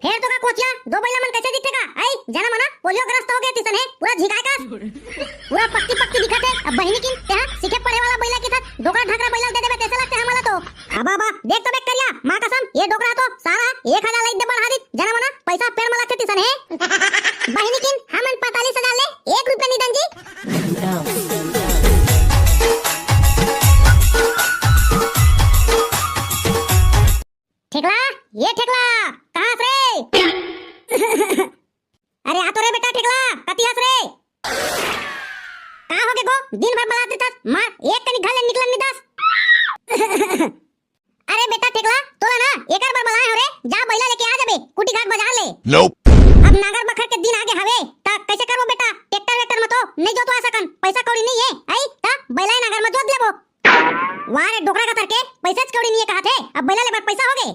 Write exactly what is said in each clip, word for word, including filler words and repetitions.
फेर तो का कोचिया, दो बइला मन कइसे दिखथे का? आई, जना मना पोलियो ग्रस्त हो गे तिसन हे, पूरा झिकाय कस। पूरा पक्की पक्की दिखत हे। अब बहिनी किन तेहा सीखे पढ़े वाला बइला के साथ डोकरा ढाकरा बइला दे देबे, तइसे लगथे हमला तो। अब, अब, देख तो बे करिया, माँ कसम, ये डोकरा तो सारा एक हजार लाइक दे बढ़ा दी, जना मना पैसा पेड़ में लगथे तिसन हे। बहिनी किन हमन पैंतालीस हजार ले एक रुपया नी दन जी। ठेकला, ये ठेकला, कहाँ हस रे? अरे आ तो रे बेटा ठेकला, कति हस रे? का हो गे गो? दिन भर बलात रहिथस, मार एक कनी घर ले निकलन नी दस। अरे बेटा ठेकला, तोला ना एकर बर बलाए हो रे, जा बइला लेके आ जाबे कुटीघाट बाजार ले। Nope। अब नांगर बखर के दिन आगे हवे, त कइसे करबो बेटा? ट्रैक्टर वैक्टर म तो नइ जोतवा सकन, पइसा कौड़ी नइ हे, आई त बइला नांगर म जोत लेबो। वाह रे डोकरा कतर के, पइसा कौड़ी नइ हे कहत हे, अब बइला लेबर पइसा हो गे।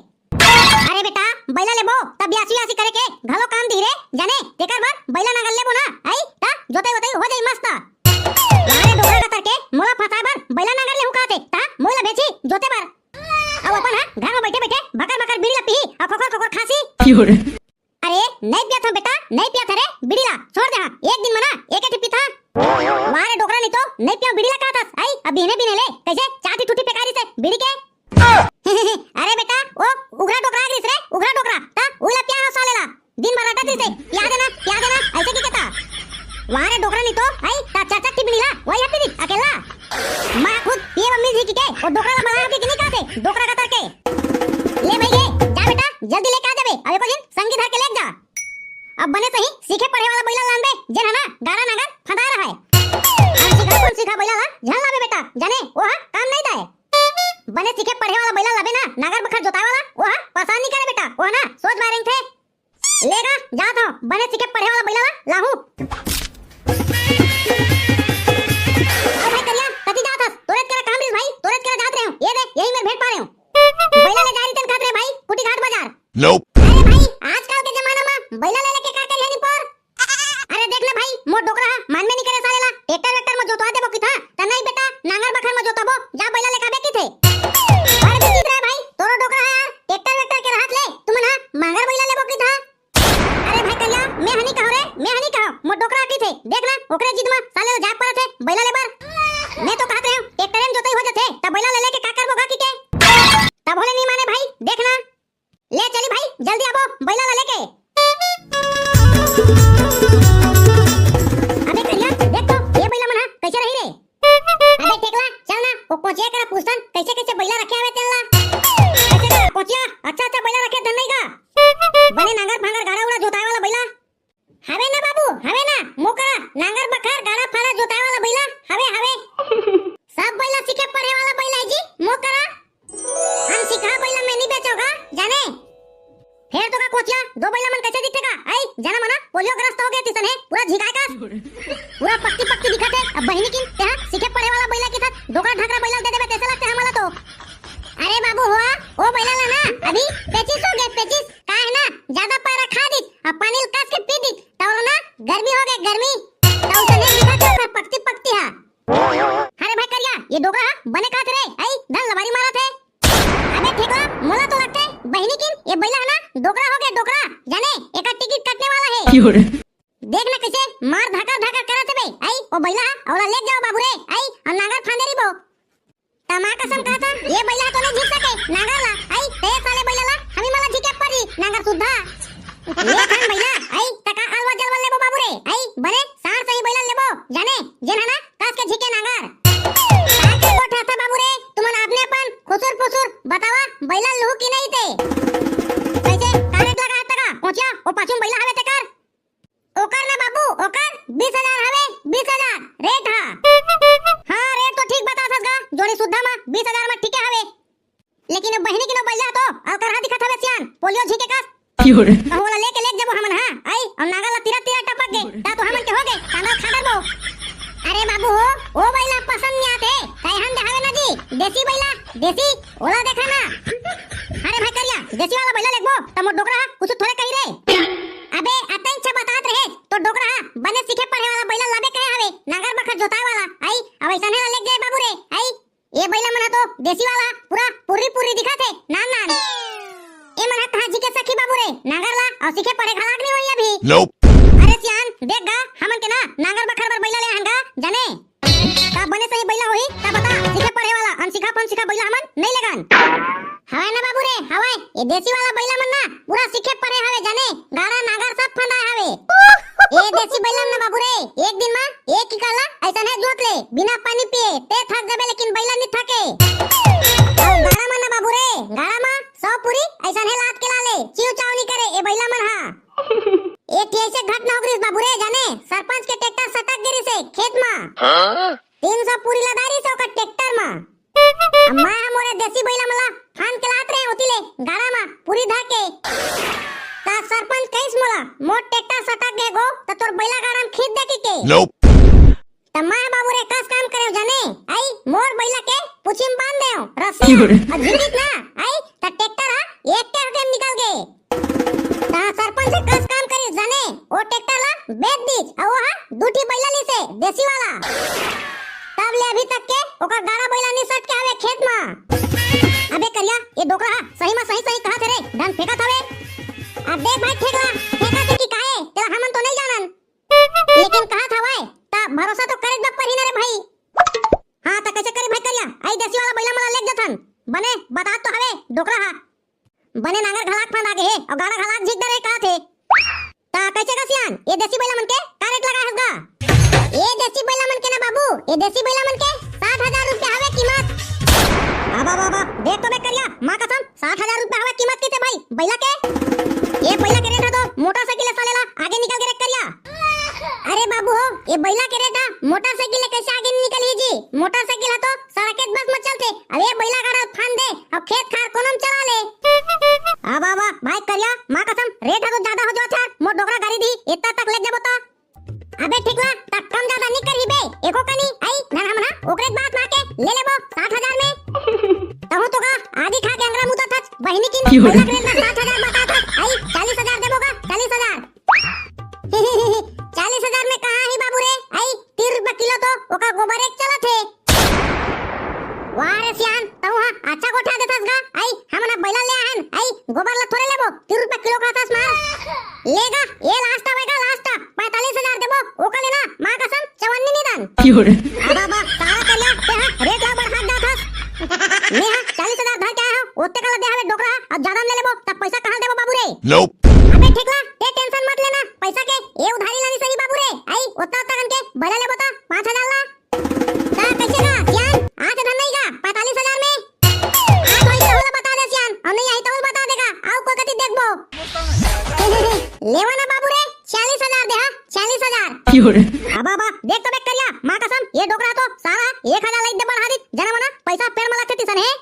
अरे बेटा, बइला लेबो त बियासी वियासी करे के घलो काम दिही रे, जाने तेकर बर बइला नांगर लेबो ना, आई त जोतई वोतई हो जाई मस्त। वाह रे डोकरा कतर के, मोला फंसाए बर बइला नांगर लेहू कहत हे, त मोला बेची जोते बर। अब अपन हा घर में बइठे बइठे भकर भकर बीड़ी ला पीही अउ खोखर खोखर खांसी। अरे, नइ पियत हंव बेटा, नइ पियत हंव रे, बीड़ी ला छोड़ दे हंव। एक दिन म ना एक ही पीथंव। वाह रे डोकरा, नी तो नइ पियंव बीड़ी ला कहत हस। आई, अब बिहने बिहने ले कइसे चार ठी ठूठी फेंकाय रिहिसे बीड़ी के। अरे बेटा, ओ उघरा डोकरा आ गिस रे, उघरा डोकरा, त उही ला पियाय हंव साले ला। दिन भर रटत रिहिसे, पिया देना, पिया देना, अइसे कहिके त। वाह रे डोकरा, नी तो, आई, त चार चार ठी बीड़ी ला, वही हपी दी, अकेला। मैं खुद पिए बर मिल जी के, ओ डोकरा ला बलाय हंव कि नइ कहत हे, डोकरा कतर के। ले भई गे, जा बेटा, जल्दी लेके आ जाबे, अउ एको झिन संगी धर के लेके जा। अब बने सही सीखे पढ़े वाला बइला लानबे, जेन ह ना गाड़ा नांगर फंदाय रहय। अनसिखा पुनसिखा बइला ला झन लाबे बेटा, जाने ओ ह काम नइ दय। बने सीखे पढ़े वाला बइला लाबे ना, नांगर बखर जोताय वाला, ओ ह परेसान नइ करे बेटा, ओ ह ना सोझ बाय रेंगथे। ले गा, जात हंव, बने सीखे पढ़े वाला बइला ला लाहूं। ओ भाई करिया, कति जात हस? तोरेच करा काम रिहिस भाई, तोरेच करा जात रहेंव। ये दे, यही मेर भेंट पाय रहेंव। बइला ले जाय रहितेन कहत रहे भाई, कुटीघाट बाजार। Nope। अरे भाई, आजकल के जमाना म बइला ले लेके का करिया नी पर? अरे देख ना भाई, मोर डोकरा ह मानबे नी करे साले ला, ट्रैक्टर वैक्टर म जोतवा देबो किथंव, त नहीं बेटा, नांगर बखर म जोताबो, जा बइला लेके आबे किथे। अरे विचित्र हे भाई, तोरो डोकरा ह यार, ट्रैक्टर वैक्टर के रहत ले, तुमन ह मांगर बइला लेबो किथंव। अरे भाई करिया, मैं ह नी कहंव रे, मैं ह नी कहंव, मोर डोकरा ह किथे, देख ना, ओकरे जिद म साले ला जाय परत हे, बइला लेबर। मैं तो कहत रहेंव, ट्रैक्टर म जोतई हो जाथे, त बइला ले लेके का करबो गा कहिके। तभो ले नी माने भाई, देख ना, ले चली भाई, जल्दी आबो, बइला ला लेके। अबे करिया, देख तो, ये बइला मन ह कइसे रही रे? अबे ठेकला, चल ना, ओ कोचिया करा पूछथन, कइसे कइसे बइला रखे हवे तेन ला। कइसे गा, कोचिया, अच्छा अच्छा बइला रखे धन नइ गा। बने नांगर फांगर गाड़ा उड़ा जोताय वाला बइला। हवे ना बाबू, हवे ना, मोर करा नांगर बखर गाड़ा फाड़ा जोताय वाला बइला हवे, हवे। सब बइला सीखे पढ़े वाला बइला हे जी, मोर करा। अनसिखा बइला मैं नी बेचंव गा, जाने। फेर तो का कोचिया, दो बइला मन कइसे दिखथे गा? आई, जना मना पोलियो ग्रस्त हो गे तिसन हे, पूरा झिकाय कस। पूरा पक्की पक्की दिखत हे। अब बहिनी किन तेहा सीखे पढ़े वाला बइला के साथ डोकरा ढाकरा बइला दे देबे, तइसे लगथे हमला तो। अरे बाबू हो, ओ बइला ला ना अभी पेचिस हो गे, पेचिस। का हे ना, जादा पारा खा दिस, अब पानी ल कस के पी दिस, त ओला ना गर्मी हो गे, गर्मी। त ओइसने दिखत हे ओकर पकती पकती हा। अरे भाई करिया, ये डोकरा हा बने कहत रे, आई धन लबारी मारत हे। अबे ठेकला, मोला तो लगथे बहिनी किन ये बइला हा ना डोकरा हो गे, डोकरा। जाने, एकर टिकट कटने वाला हे। देख ना कइसे मार धाकर धाकर करत हे बे। आई, ओ बइला हा, ओला लेके जाओ बाबू रे। आई, अउ नांगर फांदे रहिबो। त माँ कसम कहत हंव, ये बइला तो नइ झिक सके नांगर ला। आई, ते साले बइला ला हमी मन ला झिके परी नांगर सुद्धा। ले थान बइला, आई, त का अलवा जलवा लेबो बाबू रे। आई, बने सार सही बइला लेबो, जाने, जेन हा ना कस के झिके नांगर। का के गोठ रहता बाबू रे, तुमन आपने अपन खुसुर फुसुर बतावा, बइला लूहू कि नहीं ते। कइसे, का रेट लगा हे तका? पहुंचिया, ओ पाछू म बइला हवे तेकर। ओकर ना बाबू, ओकर बीस हजार हवे, बीस हजार रेट हा। हाँ, रेट तो ठीक बताथस गा, जोड़ी सुद्धा मा बीस हजार मा ठीके हवे। लेकिन ओ बहिनी किन ओ बइला तो अलकरहा दिखत हवे सियान, पोलियो झिके कस। कहूँ ला लेके लेके जाबो हमन, हाँ, आई, अउ नांगर ला तीरा तीरा टपक गे, त तो हमन के हो गे, कांदा खा डरबो। अरे बाबू हो, ओ बइला पसंद नइ आते, कहे हम दे हवे ना जी, देसी बइला, देसी, ओला देखा ना। अरे भाई करिया, देसी वाला बइला लेगबो, त मोर डोकरा हा कुछु थोड़े कही रे। अबे, अतन छे बतात रहे, तो डोकरा हा बने सीखे पढ़े वाला बइला लाबे कहे हवे, नांगर बखर जोताए वाला, आई, अब अइसने ला लेके जाए बाबू रे, आई। ये बइला मन हा तो देसी वाला, पूरा पुर्री पुर्री दिखत हे, नान नान। ए मन हा कहाँ झिके सखी बाबू रे, नांगर ला, सीखे पढ़े घलाक नहीं होई अभी। Nope। अरे सियान, देख गा, हमन के ना नांगर बखर बर बइला ले आहन गा, जाने? का बने सही बइला होही? का बता, सीखे पढ़े वाला अनसिखा पंसिखा बइला हमन नहीं लेगन। हवय ना बाबू रे, हवय। ये देसी वाला बइला मन ना पूरा सीखे पढ़े हवे, जाने? गाड़ा नांगर सब फंदाए हवे। ये देसी बइला मन ना बाबू रे, एक दिन मा एक एकड़ ला अइसन हे जोत ले, बिना पानी पिए, ते थक जाबे लेकिन बइला नहीं थके। अउ गाड़ा मन ना बाबू रे, गाड़ा मा सौ पूरी अइसन हे लात के ला ले, चिव चाव नहीं करे ये बइला मन हा। एक ठे ऐसे घटना हो गइस बाबू रे, जाने? सरपंच के ट्रैक्टर सटक गे रिसे खेत मा। हाँ? तीन सौ पूरी लदा रिसे ओकर ट्रैक्टर मा। अब मैं हा मोरे देसी बइला मन ला फांद के लात रहे होती ले गाड़ा मा पूरी धर के। ता सरपंच कहिस मोला, "मोर ट्रैक्टर सटक गे गो, त तोर बइला गाड़ा मा खींच दे," कहिके। Nope। त मैं बाबू रे कस काम करे जाने, आई मोर बइला के पूछी मा बांध दे रस्सी अउ झिकिस ना, आई त ट्रैक्टर हा एक के होके निकल गे। त सरपंच ह कस काम करिस जाने, ओ ट्रैक्टर ला बेच दिस, अउ ओहा दू ठी बइला लिसे, देसी वाला। तब ले अभी तक के ओकर गाड़ा बइला नी सट के हवे खेत मा। अबे करिया, ये डोकरा हा सही मा सही सही कहत हे रे, धन फेंकत हवे। अब देख भाई ठेकला, फेंकत हे कि काहे, तेला हमन तो नहीं जानन। लेकिन कहत हवय, त भरोसा तो करे बर परही ना रे भाई। हाँ, त कइसे करे भाई करिया, आई देसी वाला बइला मन ला लेग जथन। बने, बतात तो हवे, डोकरा हा। बने नांगर घलाक फंदा गे हे, अउ गाड़ा घलाक झिक डरे कहत हे। ता कइसे गा सियान, ये देसी बइला मन के का रेट लगाए हस गा? ये देसी बइला मन के ना बाबू, ये देसी बइला मन के साठ हजार रुपया हवे कीमत। बाबा, बाबा, देख तो बे करिया, माँ कसम, साठ हजार रुपया हवे कीमत किसे भाई, बइला के? ये बइला के रेट हा तो मोटरसाइकिल ले साले ला आगे निकल गे रे करिया। अरे बाबू हो, ये बइला के रेट हा मोटरसाइकिल ले कइसे आगे निकलही जी? मोटरसाइकिल हा तो सड़केच बस मा चलथे। अब ये बइला गाड़ा फांद दे, अउ खेत खार कोनो मा चला ले। अब, अब, भाई करिया, माँ कसम, रेट हा तो ज्यादा हो जात हे, मोर डोकरा गाड़ी दी, इतना तक ले जाबो तो। अबे ठेकला, त कम ज्यादा नी करही बे, एको कनी, आई, धन हमन हा ओकरे बात मा के ले लेबो साठ हजार में। तहूँ तो का आगी खा के अंगरा मुता थच, बहिनी किन, क्यों रे? बइला के रेट मा साठ हजार बतात हस, आई, चालीस हजार देबो गा, चालीस हजार। चालीस हजार में कहाँ ही बाबू रे, आई, तीस रुपया किलो तो ओकर गोबर एक चलत हे। वाह रे सियान, तहूँ हा अच्छा गोठा देथस गा, आई, हमन हा बइला ले आहन, आई, गोबर ला थोड़े लेबो, तीस रुपया किलो कहथस मार। ले गा, ये लास्ट हवे गा, लास्ट, पैंतालीस हजार देबो, ओकर ले ना, माँ कसम, चवन्नी नी दन। क्यों रे? अब, अब, साला करिया, ते हा रेट ला बढ़ा जात हस। मैं हा चालीस हजार धर के आए हँव, ओतका ला दे हवे डोकरा, अब ज्यादा ले लेबो, त पइसा कहाँ देबो बाबू रे? Nope। अबे ठेकला, ते टेंशन मत लेना, पइसा के ये उधारी लानी सही बाबू रे, आई, ओतना ओतना करके बइला लेबो त पाँच हजार ला। त कइसे गा, सियान, आथे धन नहीं गा, पैंतालीस हजार में? आ तो इसे होला बता दे सियान, अउ नहीं आही तो होला बता देगा, अउ कोई कती देखबो। लेवा ना बाबू रे, चालीस हजार दे, हाँ, चालीस हजार। क्यों रे? अब, अब, देख तो बे करिया, माँ कसम, ये डोकरा तो साला एक हजार लाइक दे बढ़ा दी, जना मना पैसा पेड़ में लगते तिसन है।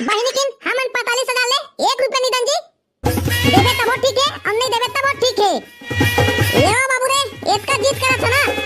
बहिनी किन, हमन पैंतालीस हजार ले एक रुपया नहीं दन जी। देबे तबो ठीक है, अउ नहीं देबे तबो ठीक है। लेवा बाबू रे, एतका जिद करत हे ना,